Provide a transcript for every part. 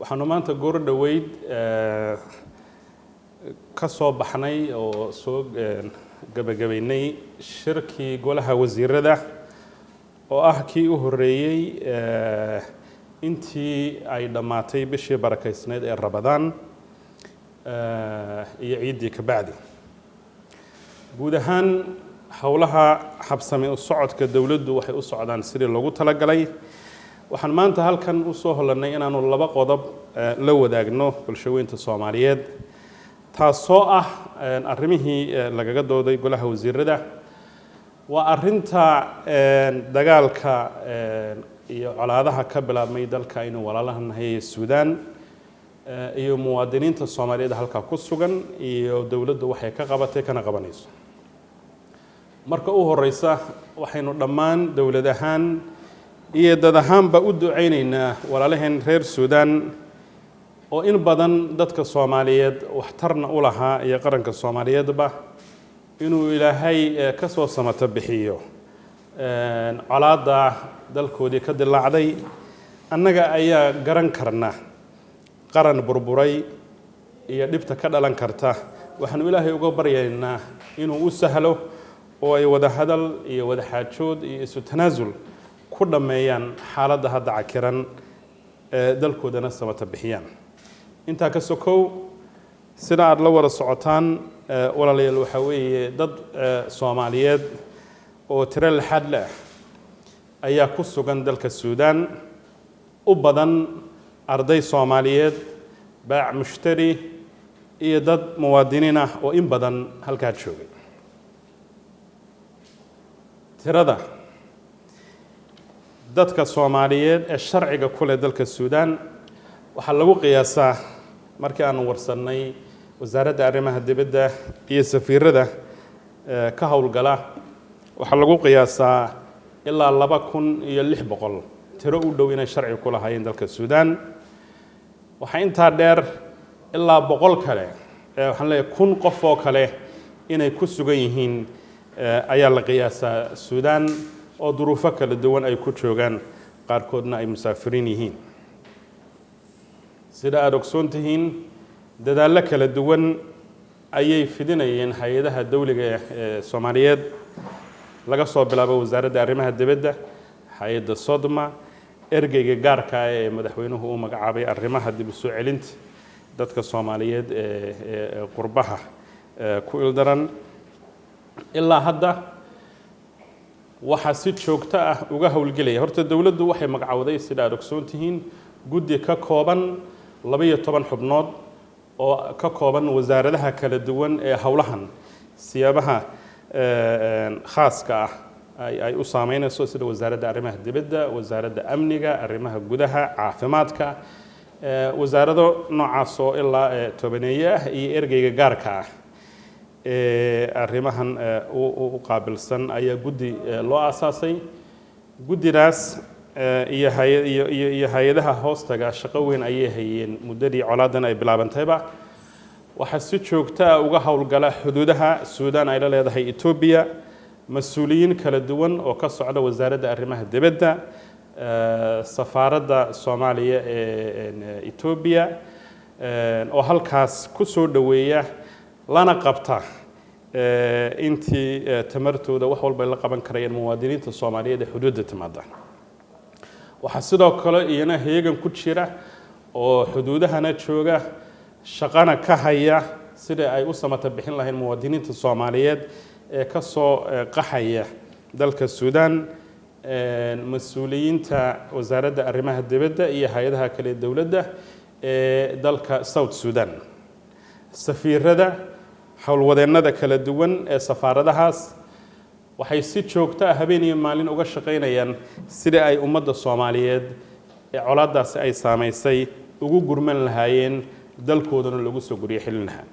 Waxaanu maanta goor dhoweyd ka soo baxnay oo soo gebagabaynay shirkii golaha wasiirada, oo ah kii u horreeyey intii ay dhammaatay bishii barakaysnayd ee Ramadaan iyo ciiddii ka bacdi. Guud ahaan howlaha habsami u socodka dowladdu waxay u socdaan sidii loogu talagalay. Waxaan maanta halkan usoo holannay inaanu laba qodob la wadaagno bulshaweynta Soomaaliyeed, taasoo ah arrimihii lagaga dooday golaha wasiirada. Waa arrinta dagaalka iyo colaadaha ka bilaabmay dalka aynu walaalaha nahay ee Suudaan, iyo muwaadiniinta Soomaaliyeed halkaa ku sugan, iyo dowladdu waxay ka qabatay kana qabanayso. Marka u horeysa, waxaynu dhammaan dowlad ahaan iyo dad ahaanba u ducaynaynaa walaalaheen reer Suudaan, oo in badan dadka Soomaaliyeed waxtarna u lahaa iyo qaranka Soomaaliyeedba, inuu Ilaahay ka soo samato bixiyo colaadda dalkoodii ka dilaacday. Annaga ayaa garan karna qaran burburay iyo dhibta ka dhalan karta. Waxaanu Ilaahay uga baryaynaa inuu u sahlo oo ay wada hadal iyo wada xaajood iyo isu tanaasul ku dhammeeyaan xaaladda hadda cakiran ee dalkoodana samata bixiyaan. Intaa ka sokow, sida aada la wada socotaan, walaalayaal, waxaa weeye dad Soomaaliyeed oo tiro lixaad le ah ayaa ku sugan dalka Suudaan, u badan arday Soomaaliyeed, baac mushtari iyo dad muwaadiniin ah oo in badan halkaa joogay. Tirada dadka Soomaaliyeed ee sharciga ku leh dalka Suudaan waxaa lagu qiyaasaa, markii aanu warsannay Wasaaradda Arrimaha Dibadda iyo safiirada ka howlgala, waxaa lagu qiyaasaa ilaa 2600 tiro u dhow inay sharci ku lahaayeen dalka Suudaan. Waxaa intaa dheer ilaa 100 kale, waxaan leeyahay 1000 qof oo kale inay ku sugan yihiin ayaa la qiyaasaa Suudaan, oo duruufo kala duwan ay ku joogaan, qaarkoodna ay musaafiriin yihiin. Sida aada ogsoon tihiin, dadaallo kala duwan ayay fidinayeen hay-adaha dowliga ee Soomaaliyeed, laga soo bilaabo Wasaaradda Arrimaha Dibadda, hay-adda SODMA, ergeyga gaarka ah ee madaxweynuhu u magacaabay arrimaha dib u soo celinta dadka Soomaaliyeed ee qurbaha ku ildaran. Ilaa hadda waxaa si joogto ah uga howlgelaya. Horta dowladdu waxay magacowday, sida aada ogsoon tihiin, guddi ka kooban 12 xubnood oo ka kooban wasaaradaha kala duwan ee howlahan siyaabaha khaaska ah ay u saameynayso, sida Wasaaradda Arrimaha Dibadda, Wasaaradda Amniga, Arrimaha Gudaha, Caafimaadka, wasaarado noocaas oo ilaa tobaneeye ah, iyo ergeyga gaarka ah ee arrimahan u qaabilsan ayaa guddi loo aasaasay. Guddidaas iyo hay iyo hay-adaha hoostaga shaqo weyn ayay hayeen muddadii colaadan ay bilaabantayba. Waxaa si joogto ah uga howlgala xuduudaha Suudaan ay la leedahay Etoobiya mas-uuliyiin kala duwan oo ka socda Wasaaradda Arrimaha Dibadda, safaaradda Soomaaliya ee Etoobiya, oo halkaas ku soo dhoweeya lana qabta intii tamartooda wax walba la qaban karayeen muwaadiniinta Soomaaliyeed ee xuduudda timaada. Waxaa sidoo kale iyana heegan ku jira oo xuduudahana jooga, shaqana ka haya sida ay u samata bixin lahayn muwaadiniinta Soomaaliyeed ee ka soo qaxaya dalka Suudaan, mas-uuliyiinta Wasaaradda Arrimaha Dibadda iyo hay-adaha kale ee dowladda ee dalka South Sudan, safiirada, howlwadeennada kala duwan ee safaaradahaas. Waxay si joogto ah habeen iyo maalin uga shaqaynayaan sidii ay ummadda Soomaaliyeed ee colaaddaasi ay saamaysay ugu gurman lahaayeen, dalkoodana lagu soo guryo xilin lahaa.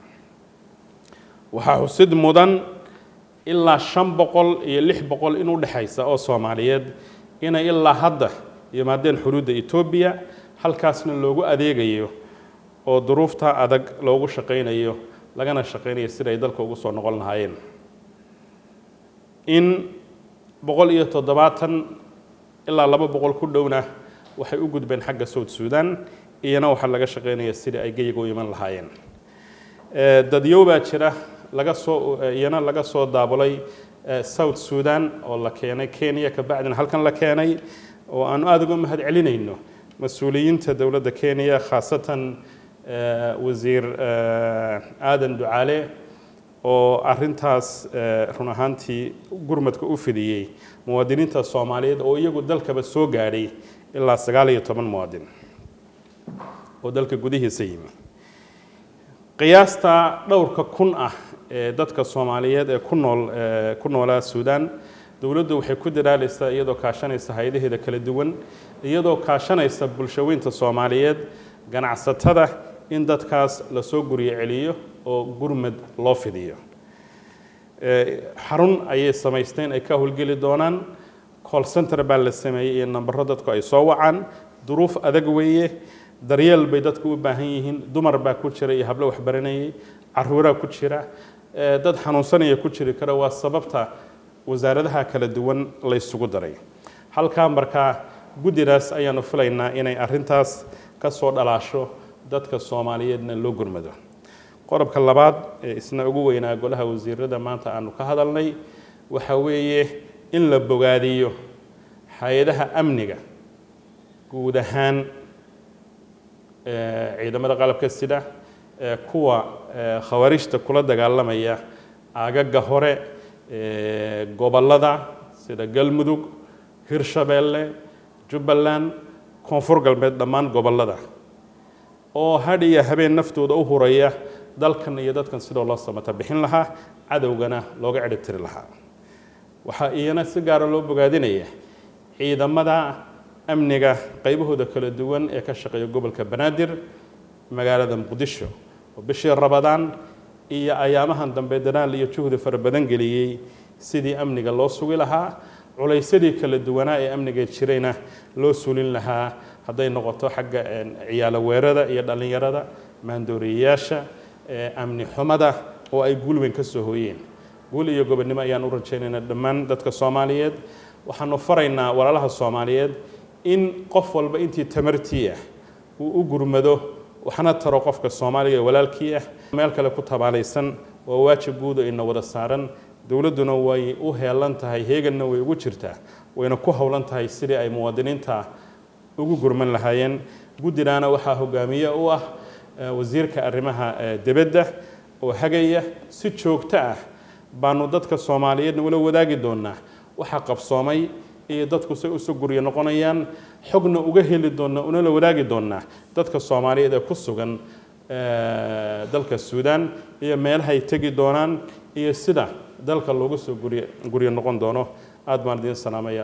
Waxaa xusid mudan ilaa 500 iyo 600 in u dhexaysa oo Soomaaliyeed inay ilaa hadda yimaadeen xuduudda Etoobiya, halkaasna loogu adeegayo oo duruufta adag loogu shaqaynayo, lagana shaqaynayo sida ay dalka ugu soo noqon lahaayeen. In 170 ilaa 200 ku dhowna waxay u gudbeen xagga South Sudan. Iyana waxaa laga shaqeynaya sidii ay geyiga u iman lahaayeen. Dadyow baa jira laga soo, iyana laga soo daabulay South Sudan oo la keenay Kenya, kabacdina halkan la keenay, oo aanu aada uga mahad celinayno mas-uuliyiinta dowladda Kenya, khaasatan Wasiir Aadan Ducaale, oo arintaas run ahaantii gurmadka u fidiyey muwaadiniinta Soomaaliyeed oo iyagu dalkaba soo gaadhay, ilaa 19 muwaadin oo dalka gudihiisa yimi. Qiyaasta dhowrka kun ah ee dadka Soomaaliyeed ee ku nool, ku noolaa Suudaan, dowladdu waxay ku dadaalaysaa, iyadoo kaashanaysa hay-adaheeda kala duwan, iyadoo kaashanaysa bulshaweynta Soomaaliyeed, ganacsatada, in dadkaas lasoo guryo celiyo oo gurmad loo fidiyo. Xarun ayay samaysteen ay ka howlgeli doonaan, call center baa la sameeyey iyo nambaro dadku ay soo wacaan. Duruuf adag weeye, daryeel bay dadku u baahan yihiin. Dumar baa ku jira iyo hablo waxbaranayay, caruuraa ku jira, dad xanuunsanaya ku jiri kara. Waa sababta wasaaradaha kala duwan laysugu daray halkaa. Markaa guddidaas ayaanu filaynaa inay arrintaas ka soo dhalaasho, dadka Soomaaliyeedna loo gurmado. Qodobka labaad ee isna ugu weynaa golaha wasiirada maanta aanu ka hadalnay waxa weeye in la bogaadiyo hay-adaha amniga guud ahaan, ciidamada qalabka sida, kuwa khawaarijta kula dagaalamaya aagaga hore gobollada sida Galmudug, Hirshabeelle, Jubbaland, Koonfur Galbeed, dhammaan gobollada, oo hadh iyo habeen naftooda u huraya dalkan iyo dadkan sidoo loo samata bixin lahaa, cadowgana looga cidhib tiri lahaa. Waxaa iyana si gaara loo bogaadinaya ciidamada amniga qaybahooda kala duwan ee ka shaqeeya gobolka Banaadir, magaalada Muqdisho, oo bishii Rabadaan iyo ayaamahan dambe dadaal iyo juhdi fara badan geliyey sidii amniga loo sugi lahaa, culaysyadii kala duwanaa ee amniga jirayna loo sulin lahaa, hadday noqoto xagga ciyaalo weerada iyo dhallinyarada, maandooriyayaasha, amni xumada, oo ay guul weyn ka soo hooyeen. Guul iyo gobonnimo ayaan u rajaynaynaa dhammaan dadka Soomaaliyeed. Waxaanu faraynaa walaalaha Soomaaliyeed in qof walba intii tamartii ah uu u gurmado, waxna taro qofka Soomaaliga ee walaalkii ah meel kale ku tabaalaysan. Waa waajib guud oo ina wada saaran. Dowladduna way u heelan tahay, heeganna way ugu jirtaa, wayna ku howlan tahay sidii ay muwaadiniinta ugu gurman lahaayeen. Guddidaana waxaa hogaamiye u ah wasiirka arrimaha dibadda oo hagaya. Si joogto ah baanu dadka Soomaaliyeedna ula wadaagi doonaa waxa qabsoomay iyo dadku say usoo guryo noqonayaan, xogna uga heli doonaa, una la wadaagi doonaa dadka Soomaaliyeed ee ku sugan dalka Suudaan iyo meelahay tegi doonaan iyo sida dalka loogu soo guryo noqon doono. Aad baan idiin salaamaya.